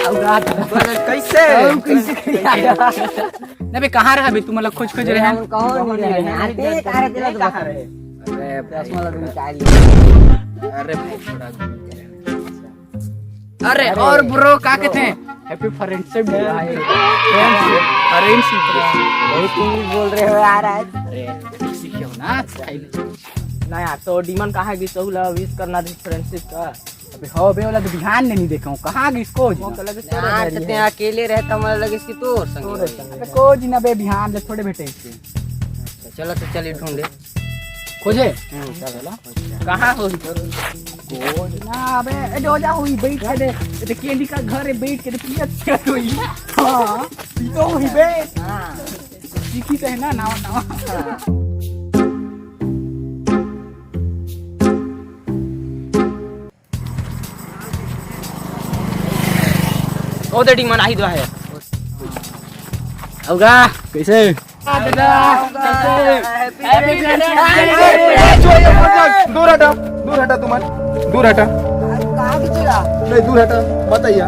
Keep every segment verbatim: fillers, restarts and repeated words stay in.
अउ रात में। कैसे? अउ कैसे? ना बे, कहाँ रहा बे? तू मतलब खोज खोज रहे हैं। हम कहाँ नहीं रहे? आते कहाँ रहे? तेरा तो कहाँ रहे? अरे, चश्मा लगा निकाल लिया। अरे भाई, थोड़ा घूम के रहे। अरे, अरे, और ब्रो, का कहते हैं? Happy friendship day भाई। Friendship, friendship। बहुत कुछ बोल रहे हो यार आज। अरे, सीखे हो ना, style। ना यार, तो डीमन कहाँ गिस, ओला wish करना थी friendship का। अबे हो बे, ओला तो बिहान ले नहीं देखा हूँ, कहाँ गिस खोज ना। यार, तो ते अकेले रहता, मोला लगिस कि तोर संग होही। अबे खोज ना बे, बिहान ले थोड़े भेटे इसके। अच्छा, चलो तो चलिए ढूंढे। खोजे? हम्म, चलो। कहाँ होही? खोज ना बे, ए, डोजा होही, बैठ के दे। ए, तो केंडी का घर है, बैठ के दे, पिया, पिया तो ही। हाँ, पी तो होही बे। हाँ। सीखी तो है ना, नावा, नावा। हाँ। ओ दे डीमन आही दो है। अउ गा, कैसे? दादा, कैसे? Happy friendship day। ए, जो ये मत, दूर हटा, दूर हटा तुमन, दूर हटा। कहाँ की चला? नहीं, दूर हटा, मत आइया।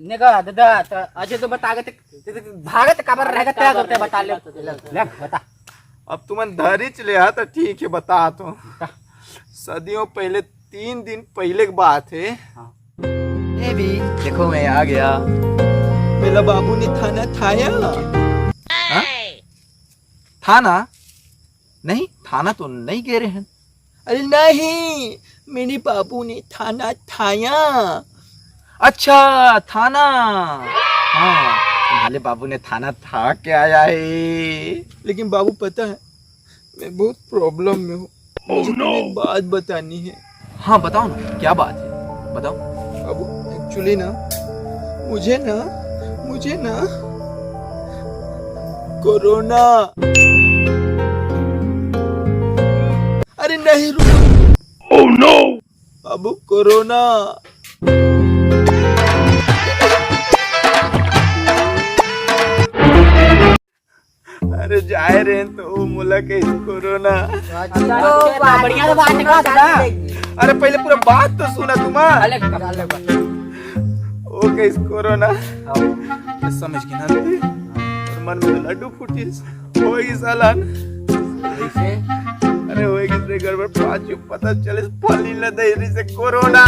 ने का दादा, त अजय तो बता के ते, ते, ते भागत काबर रह गए, ते बता ले, ले, बता। अब तुमन धरिच ले हा, त ठीक है, बता तो। सदियों पहले, तीन दिन पहले की बात है। हाँ। ए भी, देखो मैं आ गया। मेरा बाबू ने थाना थाया। हाँ? थाना? नहीं, थाना तो नहीं गए रहे हैं। अरे नहीं, मेरे बाबू ने थाना थाया। अच्छा, थाना। हाँ, तुम्हारे बाबू ने थाना था क्या आया है? लेकिन बाबू, पता है, मैं बहुत problem में हूँ। मुझे तुम्हें एक बात बतानी है। हाँ, बताओ ना, क्या बात है, बताओ। अब actually ना, मुझे ना, मुझे ना कोरोना। अरे नहीं, रुको। Oh no! बाबू, कोरोना। अरे जाए रहे तो वो मोला कहिस कोरोना। अच्छा, तो बढ़िया तो बात है, का दादा? अरे पहले पूरा बात तो सुना तुम। अरे, वो कहिस कोरोना। हाँ। मैं समझ गया ना। मन में तो लड्डू फूटिस। होई सालन। कैसे? अरे होई किस रे गड़बड़, पाछू पता चले फली ल दे रही से कोरोना।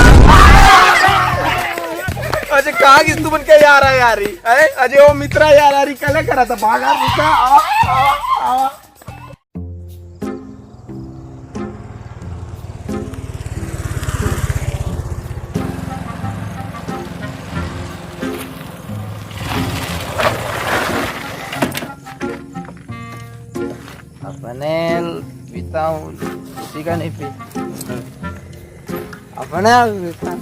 अजय कहाँ गिस तुमन के यारा यारी? हैं? अजय वो मित्रा यारा यारी कले करा था, भागा रुका। आ, आ, आ। अपने पीता हूँ, किसी का नहीं पी। अपने पीता हूँ।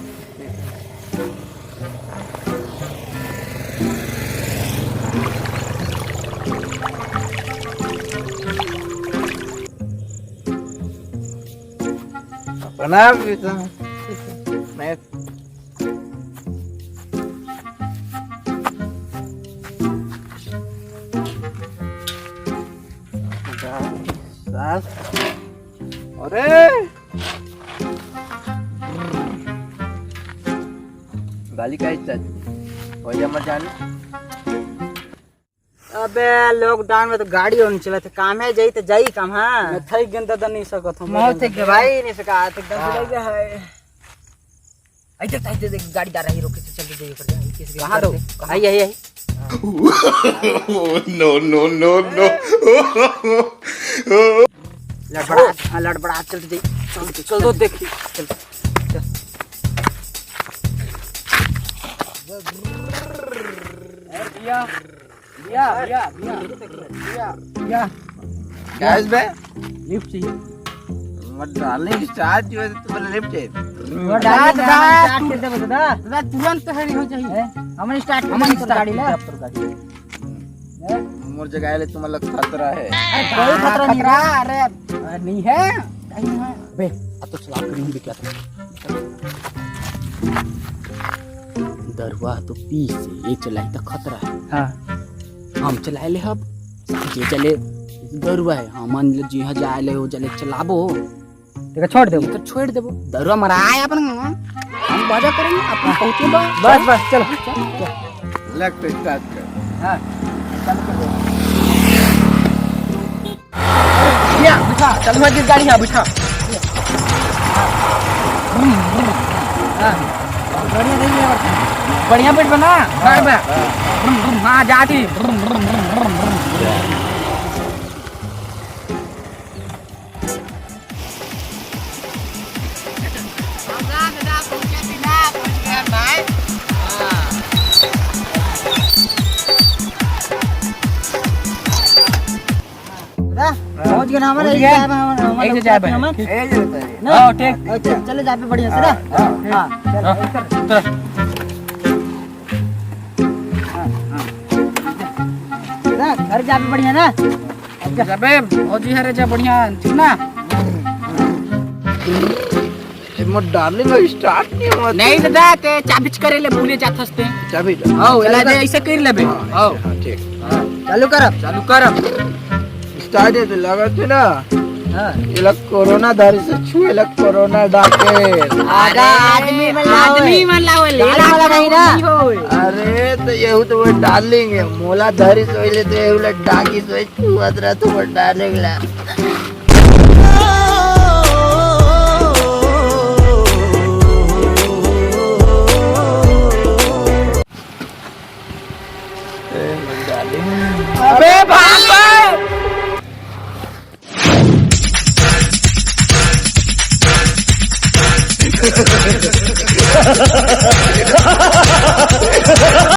अपना भी तो मैं सास। अरे गाली का इज्जत हो जा मत जान। अबे lockdown में तो गाड़ी और नहीं चलत है, काम है जाई तो जाई काम। हाँ, मैं थक गन दादा, नहीं सकत हूँ। मैं थक गया भाई, नहीं सका, एकदम से लग गया है। आई देख, आई देख, गाड़ी जा रही है, रोके से चल के जाइए ऊपर, जा, किसी के कहाँ घर दो? पे। कहाँ? आई, आई, आई। Oh, no, no, no, no। लड़बड़ा, हाँ, लड़बड़ा, चल दे, चल, चल दो, देख, चल, चल। भैया, भैया, भैया, भैया, भैया। क्या है बे? Lift चाहिए। मत डालने, start जो है तो बोले lift चाहिए। वो दादा, दादा, दादा, तुरंत, दादा, तुरंत हरी हो जाई। हैं? हमन start कर हमन देबो तोर start गाड़ी ला। कर देबो तोर गाड़ी। हैं? मोर जगह ले तुमन ला खतरा है। अरे, कोई खतरा नहीं खतरा? अरे, अरे, नहीं है। नहीं है। बे, अब तो चला के नहीं दिखला। दरुआ तो पी से, ये चलाई तो खतरा है। हाँ। हम चलाए ले हब, ये चले दरुआ है। हाँ, मान लो जी, हाँ, जाए ले, वो चले चलाबो। तेका छोड़ देबो। एकर छोड़ देबो। दरुआ मराए अपन गाँव। हम मजा करेंगे, अपन पहुँचे बा। बस, बस, चलो। चल, चल। लग तो start कर। हाँ, चालू कर दे। या, बिठा, चालू है गाड़ी, हाँ, बिठा। हाँ, बढ़िया नहीं है। बढ़िया बैठ बना, हाँ, गाड़ी में। हाँ। हाँ, जाती। पहुंच गए ना, हमारे पहुंच गए। एक जाए, हमारे, हमारे एक जाए भाई। हमारे। ए, जो होता है। ना? हाँ, ठीक। अच्छा, चले जाबे बढ़िया से ना? हाँ, हाँ। हाँ, चल, हाँ, एक कर। उतर। हाँ, हाँ। ना, घर जाबे बढ़िया ना? अच्छा। जाबे, भौजी हरे जा बढ़िया, ठीक ना? ए, मोर darling, अब start नहीं होत। नहीं दादा, ते चाबी च करे ले भूले जात हस ते। चाबी ला। आओ, चालू एला कर। दे, ऐसे कर लेबे। हाँ, आओ। हाँ, ठीक। हाँ। चालू कर अब। चालू कर अब। Start है तो लागत है ना। हाँ। एला कोरोना धारी से छुए ला कोरोना डाके। आगा अरे, आदमी मन ला आदमी होए। मन ला होए, गाड़ी लेला वाला नहीं ना। नहीं होए। अरे, तो यहू तो वो darling है, मोला धारी सोई ले तो यहू ला डाकी सोई छुअत रहा तो वो darling ला। अबे भाग बे।